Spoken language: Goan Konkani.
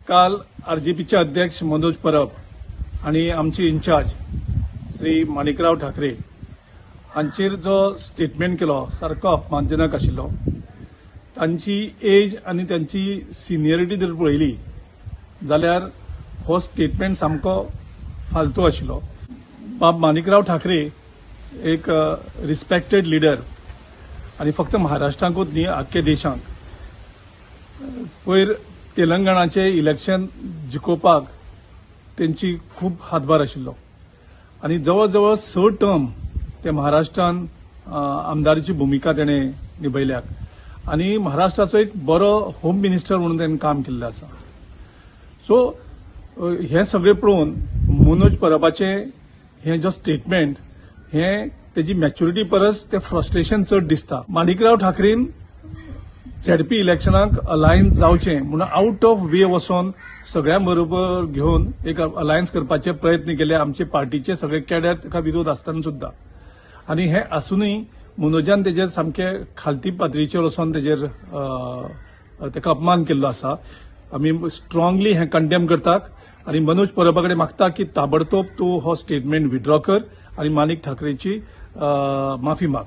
काल आरजीपीचे अध्यक्ष मनोज परब आणि आमचे इन्चार्ज श्री माणिकराव ठाकरे हांचेर जो स्टेटमेंट केलो, सारको अपमानजनक आशिल्लो. तांची एज आनी तांची सिनियरिटी जर पळयली जाल्यार हो स्टेटमेंट सामको फालतू आशिल्लो. बाब माणिकराव ठाकरे एक रिस्पेक्टेड लिडर आनी फक्त महाराष्ट्राकूच न्ही, आख्खे देशांक. पयर तेलंगणाचे इलेक्शन जिखोवपाक तेंची खूब हातभार आशिल्लो आनी जवळ जवळ 6 टर्म ते महाराष्ट्रान आमदारीची भुमिका तेणें निभयल्या आनी महाराष्ट्राचो एक बरो होम मिनिस्टर म्हणून तेणें काम केल्लें आसा. सो हें सगळें पळोवन मनोज परबाचें हें जो स्टेटमेंट, हें तेजी मॅच्युरिटी परस तें फ्रस्ट्रेशन चड दिसता. माणिकराव ठाकरेन झेडपी इलेक्शनाक अलायन्स जावचें म्हणून आउट ऑफ वे वचोन सगळ्यां बरोबर घेवन एक अलायन्स करपाचे प्रयत्न केले, आमचे पार्टीचे सगळे कॅडर ताका विरोध आसतना सुद्दां. आनी हें आसूनय मनोजान तेजेर सामके खालती पातळीचेर वचोन तेजेर ताका अपमान केल्लो आसा. आमी स्ट्रांगली हें कंडेम करतात आनी मनोज परबा कडेन मागता की ताबडतोब तूं हो स्टेटमेंट विड्रॉ कर आनी माणिक ठाकरेची माफी माग.